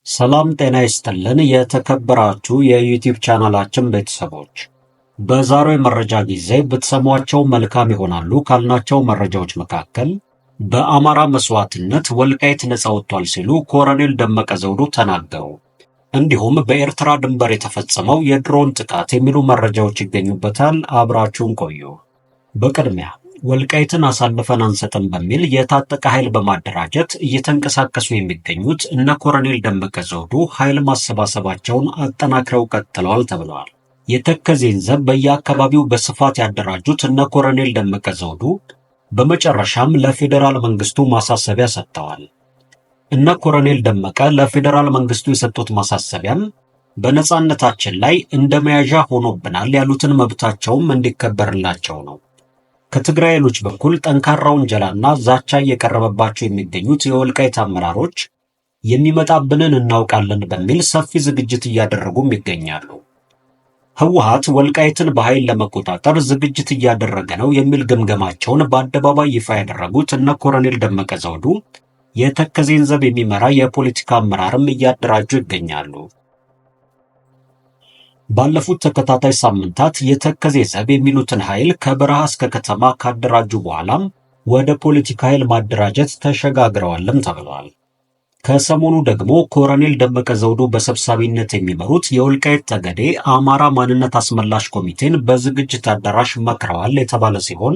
ሰላም ጤና ይስጥልን። የተከበራችሁ የዩቲዩብ ቻናላችን ቤተሰቦች፣ በዛሬው የመረጃ ጊዜ ብትሰሟቸው መልካም ይሆናሉ ካልናቸው መረጃዎች መካከል በአማራ መስዋዕትነት ወልቃይት ነጻ ወጥቷል ሲሉ ኮሎኔል ደመቀ ዘውዱ ተናገሩ፣ እንዲሁም በኤርትራ ድንበር የተፈጸመው የድሮን ጥቃት የሚሉ መረጃዎች ይገኙበታል። አብራችሁን ቆዩ። በቅድሚያ ወልቃይትን አሳልፈን አንሰጥም በሚል የታጠቀ ኃይል በማደራጀት እየተንቀሳቀሱ የሚገኙት እነ ኮሎኔል ደመቀ ዘውዱ ኃይል ማሰባሰባቸውን አጠናክረው ቀጥለዋል ተብለዋል። የተከዜን ዘብ በየአካባቢው በስፋት ያደራጁት እነ ኮሎኔል ደመቀ ዘውዱ በመጨረሻም ለፌዴራል መንግስቱ ማሳሰቢያ ሰጥተዋል። እነ ኮሎኔል ደመቀ ለፌዴራል መንግስቱ የሰጡት ማሳሰቢያም በነጻነታችን ላይ እንደ መያዣ ሆኖብናል ያሉትን መብታቸውም እንዲከበርላቸው ነው። ከትግራይ ኃይሎች በኩል ጠንካራ ውንጀላና ዛቻ እየቀረበባቸው የሚገኙት የወልቃይት አመራሮች የሚመጣብንን እናውቃለን በሚል ሰፊ ዝግጅት እያደረጉም ይገኛሉ። ህወሓት ወልቃይትን በኃይል ለመቆጣጠር ዝግጅት እያደረገ ነው የሚል ግምገማቸውን በአደባባይ ይፋ ያደረጉት እነ ኮሎኔል ደመቀ ዘውዱ የተከዜን ዘብ የሚመራ የፖለቲካ አመራርም እያደራጁ ይገኛሉ። ባለፉት ተከታታይ ሳምንታት የተከዜ ዘብ የሚሉትን ኃይል ከበረሃ እስከ ከተማ ካደራጁ በኋላም ወደ ፖለቲካ ኃይል ማደራጀት ተሸጋግረዋልም ተብለዋል። ከሰሞኑ ደግሞ ኮሎኔል ደመቀ ዘውዱ በሰብሳቢነት የሚመሩት የወልቃይት ጠገዴ አማራ ማንነት አስመላሽ ኮሚቴን በዝግጅት አዳራሽ መክረዋል የተባለ ሲሆን፣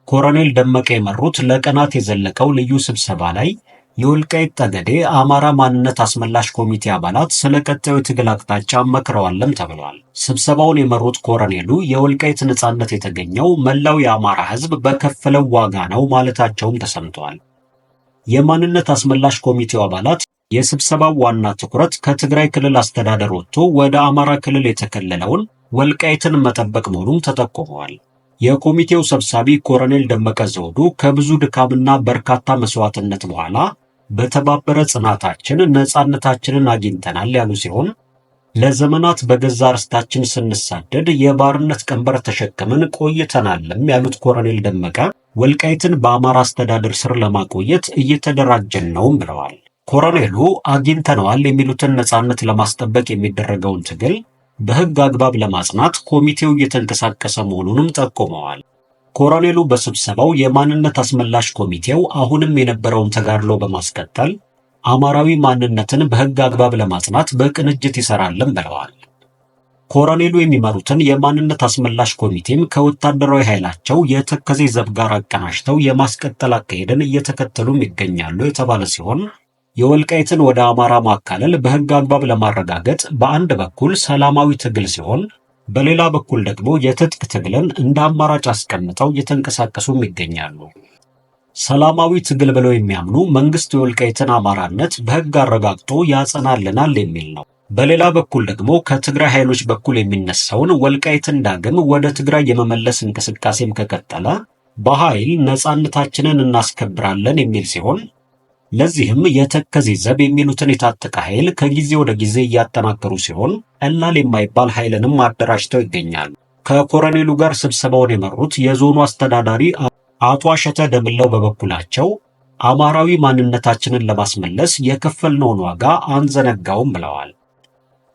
ኮሎኔል ደመቀ የመሩት ለቀናት የዘለቀው ልዩ ስብሰባ ላይ የወልቃይት ጠገዴ አማራ ማንነት አስመላሽ ኮሚቴ አባላት ስለ ቀጣዩ ትግል አቅጣጫ መክረዋልም ተብሏል። ስብሰባውን የመሩት ኮሎኔሉ የወልቃይት ነጻነት የተገኘው መላው የአማራ ሕዝብ በከፈለው ዋጋ ነው ማለታቸውም ተሰምተዋል። የማንነት አስመላሽ ኮሚቴው አባላት የስብሰባው ዋና ትኩረት ከትግራይ ክልል አስተዳደር ወጥቶ ወደ አማራ ክልል የተከለለውን ወልቃይትን መጠበቅ መሆኑም ተጠቁመዋል። የኮሚቴው ሰብሳቢ ኮሎኔል ደመቀ ዘውዱ ከብዙ ድካምና በርካታ መስዋዕትነት በኋላ በተባበረ ጽናታችን ነጻነታችንን አግኝተናል ያሉ ሲሆን፣ ለዘመናት በገዛ ርስታችን ስንሳደድ የባርነት ቀንበር ተሸክመን ቆይተናልም ያሉት ኮሎኔል ደመቀ ወልቃይትን በአማራ አስተዳደር ስር ለማቆየት እየተደራጀን ነውም ብለዋል። ኮሎኔሉ አግኝተነዋል የሚሉትን ነጻነት ለማስጠበቅ የሚደረገውን ትግል በሕግ አግባብ ለማጽናት ኮሚቴው እየተንቀሳቀሰ መሆኑንም ጠቁመዋል። ኮሎኔሉ በስብሰባው የማንነት አስመላሽ ኮሚቴው አሁንም የነበረውን ተጋድሎ በማስቀጠል አማራዊ ማንነትን በሕግ አግባብ ለማጽናት በቅንጅት ይሰራልም ብለዋል። ኮሎኔሉ የሚመሩትን የማንነት አስመላሽ ኮሚቴም ከወታደራዊ ኃይላቸው የተከዜ ዘብ ጋር አቀናጅተው የማስቀጠል አካሄድን እየተከተሉም ይገኛሉ የተባለ ሲሆን፣ የወልቃይትን ወደ አማራ ማካለል በሕግ አግባብ ለማረጋገጥ በአንድ በኩል ሰላማዊ ትግል ሲሆን፣ በሌላ በኩል ደግሞ የትጥቅ ትግልን እንደ አማራጭ አስቀምጠው እየተንቀሳቀሱም ይገኛሉ። ሰላማዊ ትግል ብለው የሚያምኑ መንግስት የወልቃይትን አማራነት በሕግ አረጋግጦ ያጸናልናል የሚል ነው። በሌላ በኩል ደግሞ ከትግራይ ኃይሎች በኩል የሚነሳውን ወልቃይትን ዳግም ወደ ትግራይ የመመለስ እንቅስቃሴም ከቀጠለ በኃይል ነጻነታችንን እናስከብራለን የሚል ሲሆን፣ ለዚህም የተከዜ ዘብ የሚሉትን የታጠቀ ኃይል ከጊዜ ወደ ጊዜ እያጠናከሩ ሲሆን ቀላል የማይባል ኃይልንም አደራጅተው ይገኛሉ። ከኮሎኔሉ ጋር ስብሰባውን የመሩት የዞኑ አስተዳዳሪ አቶ አሸተ ደምለው በበኩላቸው አማራዊ ማንነታችንን ለማስመለስ የከፈልነውን ዋጋ አንዘነጋውም ብለዋል።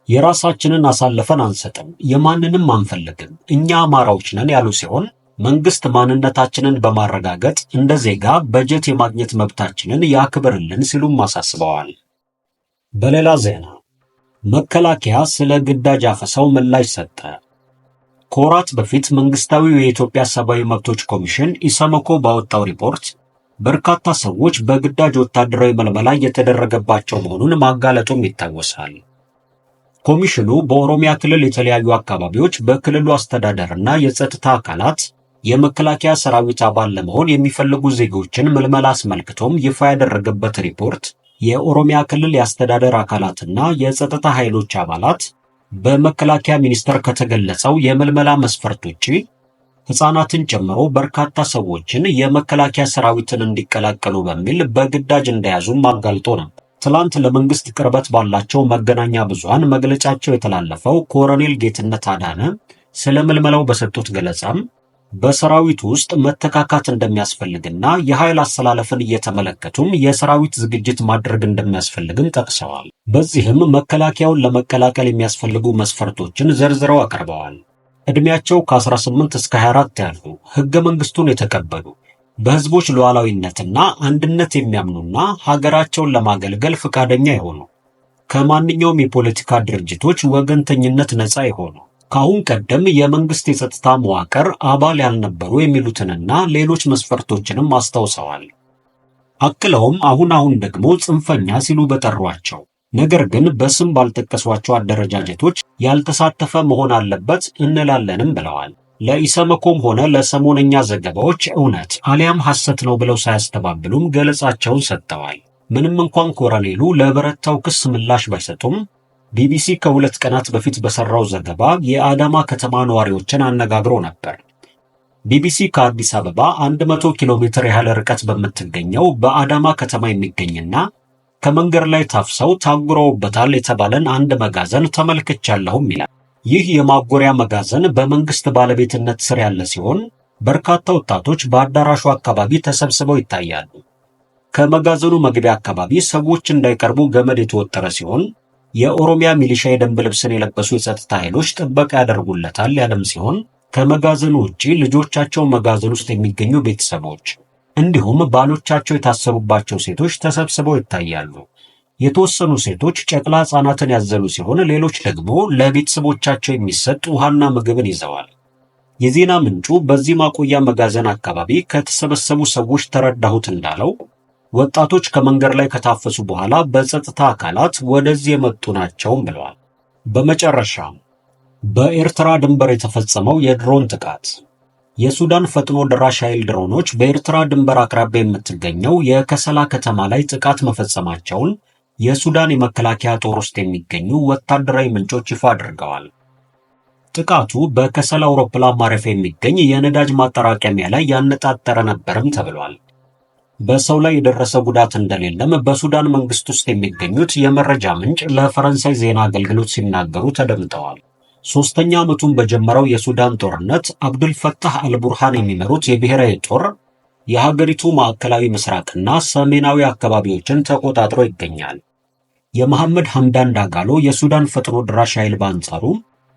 የራሳችንን አሳልፈን አንሰጥም፣ የማንንም አንፈልግም፣ እኛ አማራዎች ነን ያሉ ሲሆን፣ መንግስት ማንነታችንን በማረጋገጥ እንደ ዜጋ በጀት የማግኘት መብታችንን ያክብርልን ሲሉም አሳስበዋል። በሌላ ዜና መከላከያ ስለ ግዳጅ አፈሳው ምላሽ ሰጠ። ከወራት በፊት መንግስታዊው የኢትዮጵያ ሰብአዊ መብቶች ኮሚሽን ኢሰመኮ ባወጣው ሪፖርት በርካታ ሰዎች በግዳጅ ወታደራዊ ምልመላ እየተደረገባቸው መሆኑን ማጋለጡም ይታወሳል። ኮሚሽኑ በኦሮሚያ ክልል የተለያዩ አካባቢዎች በክልሉ አስተዳደርና የጸጥታ አካላት የመከላከያ ሰራዊት አባል ለመሆን የሚፈልጉ ዜጎችን ምልመላ አስመልክቶም ይፋ ያደረገበት ሪፖርት የኦሮሚያ ክልል የአስተዳደር አካላትና የጸጥታ ኃይሎች አባላት በመከላከያ ሚኒስቴር ከተገለጸው የምልመላ መስፈርት ውጪ ሕፃናትን ጨምሮ በርካታ ሰዎችን የመከላከያ ሰራዊትን እንዲቀላቀሉ በሚል በግዳጅ እንደያዙም አጋልጦ ነበር። ትላንት ለመንግስት ቅርበት ባላቸው መገናኛ ብዙሃን መግለጫቸው የተላለፈው ኮሎኔል ጌትነት አዳነ ስለ ምልመላው በሰጡት ገለጻም በሰራዊቱ ውስጥ መተካካት እንደሚያስፈልግና የኃይል አሰላለፍን እየተመለከቱም የሰራዊት ዝግጅት ማድረግ እንደሚያስፈልግም ጠቅሰዋል። በዚህም መከላከያውን ለመቀላቀል የሚያስፈልጉ መስፈርቶችን ዘርዝረው አቅርበዋል። ዕድሜያቸው ከ18 እስከ 24 ያሉ፣ ሕገ መንግሥቱን የተቀበሉ፣ በሕዝቦች ሉዓላዊነትና አንድነት የሚያምኑና ሀገራቸውን ለማገልገል ፈቃደኛ የሆኑ፣ ከማንኛውም የፖለቲካ ድርጅቶች ወገንተኝነት ነፃ የሆኑ፣ ከአሁን ቀደም የመንግስት የጸጥታ መዋቅር አባል ያልነበሩ የሚሉትንና ሌሎች መስፈርቶችንም አስታውሰዋል። አክለውም አሁን አሁን ደግሞ ጽንፈኛ ሲሉ በጠሯቸው ነገር ግን በስም ባልጠቀሷቸው አደረጃጀቶች ያልተሳተፈ መሆን አለበት እንላለንም ብለዋል። ለኢሰመኮም ሆነ ለሰሞነኛ ዘገባዎች እውነት አሊያም ሐሰት ነው ብለው ሳያስተባብሉም ገለጻቸውን ሰጥተዋል። ምንም እንኳን ኮሎኔሉ ለበረታው ክስ ምላሽ ባይሰጡም ቢቢሲ ከ2 ቀናት በፊት በሰራው ዘገባ የአዳማ ከተማ ነዋሪዎችን አነጋግሮ ነበር። ቢቢሲ ከአዲስ አበባ 100 ኪሎ ሜትር ያህል ርቀት በምትገኘው በአዳማ ከተማ የሚገኝና ከመንገድ ላይ ታፍሰው ታጉረውበታል የተባለን አንድ መጋዘን ተመልክቻለሁም ይላል። ይህ የማጎሪያ መጋዘን በመንግስት ባለቤትነት ስር ያለ ሲሆን በርካታ ወጣቶች በአዳራሹ አካባቢ ተሰብስበው ይታያሉ። ከመጋዘኑ መግቢያ አካባቢ ሰዎች እንዳይቀርቡ ገመድ የተወጠረ ሲሆን የኦሮሚያ ሚሊሻ የደንብ ልብስን የለበሱ የጸጥታ ኃይሎች ጥበቃ ያደርጉለታል ያለም ሲሆን፣ ከመጋዘኑ ውጪ ልጆቻቸው መጋዘን ውስጥ የሚገኙ ቤተሰቦች እንዲሁም ባሎቻቸው የታሰሩባቸው ሴቶች ተሰብስበው ይታያሉ። የተወሰኑ ሴቶች ጨቅላ ሕፃናትን ያዘሉ ሲሆን ሌሎች ደግሞ ለቤተሰቦቻቸው የሚሰጥ ውሃና ምግብን ይዘዋል። የዜና ምንጩ በዚህ ማቆያ መጋዘን አካባቢ ከተሰበሰቡ ሰዎች ተረዳሁት እንዳለው ወጣቶች ከመንገድ ላይ ከታፈሱ በኋላ በጸጥታ አካላት ወደዚህ የመጡ ናቸውም ብለዋል። በመጨረሻም በኤርትራ ድንበር የተፈጸመው የድሮን ጥቃት። የሱዳን ፈጥኖ ደራሽ ኃይል ድሮኖች በኤርትራ ድንበር አቅራቢያ የምትገኘው የከሰላ ከተማ ላይ ጥቃት መፈጸማቸውን የሱዳን የመከላከያ ጦር ውስጥ የሚገኙ ወታደራዊ ምንጮች ይፋ አድርገዋል። ጥቃቱ በከሰላ አውሮፕላን ማረፊያ የሚገኝ የነዳጅ ማጠራቀሚያ ላይ ያነጣጠረ ነበርም ተብሏል። በሰው ላይ የደረሰ ጉዳት እንደሌለም በሱዳን መንግስት ውስጥ የሚገኙት የመረጃ ምንጭ ለፈረንሳይ ዜና አገልግሎት ሲናገሩ ተደምጠዋል። ሶስተኛ ዓመቱን በጀመረው የሱዳን ጦርነት አብዱልፈታህ አልቡርሃን የሚመሩት የብሔራዊ ጦር የሀገሪቱ ማዕከላዊ ምስራቅና ሰሜናዊ አካባቢዎችን ተቆጣጥሮ ይገኛል። የመሐመድ ሐምዳን ዳጋሎ የሱዳን ፈጥኖ ደራሽ ኃይል በአንጻሩ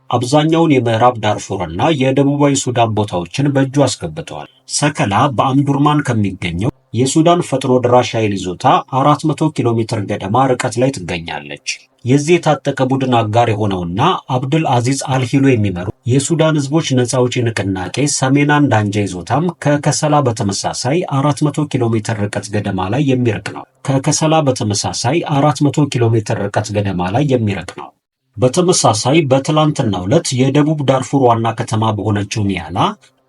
አብዛኛውን የምዕራብ ዳርፉርና የደቡባዊ ሱዳን ቦታዎችን በእጁ አስገብተዋል። ሰከላ በአምዱርማን ከሚገኘው የሱዳን ፈጥኖ ደራሽ ኃይል ይዞታ 400 ኪሎ ሜትር ገደማ ርቀት ላይ ትገኛለች። የዚህ የታጠቀ ቡድን አጋር የሆነውና አብዱል አዚዝ አልሂሎ የሚመሩ የሱዳን ህዝቦች ነፃ አውጪ ንቅናቄ ሰሜን አንድ አንጃ ይዞታም ከከሰላ በተመሳሳይ 400 ኪሎ ሜትር ርቀት ገደማ ላይ የሚርቅ ነው። ከከሰላ በተመሳሳይ 400 ኪሎ ሜትር ርቀት ገደማ ላይ የሚርቅ ነው። በተመሳሳይ በትላንትናው ዕለት የደቡብ ዳርፉር ዋና ከተማ በሆነችው ኒያላ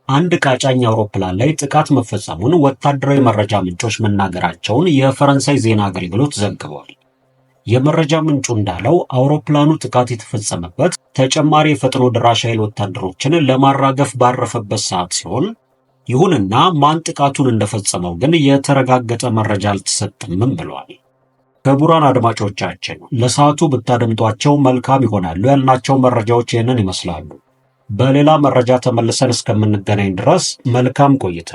አንድ ዕቃ ጫኝ አውሮፕላን ላይ ጥቃት መፈጸሙን ወታደራዊ መረጃ ምንጮች መናገራቸውን የፈረንሳይ ዜና አገልግሎት ዘግቧል። የመረጃ ምንጩ እንዳለው አውሮፕላኑ ጥቃት የተፈጸመበት ተጨማሪ የፈጥኖ ደራሽ ኃይል ወታደሮችን ለማራገፍ ባረፈበት ሰዓት ሲሆን፣ ይሁንና ማን ጥቃቱን እንደፈጸመው ግን የተረጋገጠ መረጃ አልተሰጠምም ብሏል። ክቡራን አድማጮቻችን፣ ለሰዓቱ ብታደምጧቸው መልካም ይሆናሉ ያልናቸው መረጃዎች ይህንን ይመስላሉ። በሌላ መረጃ ተመልሰን እስከምንገናኝ ድረስ መልካም ቆይታ።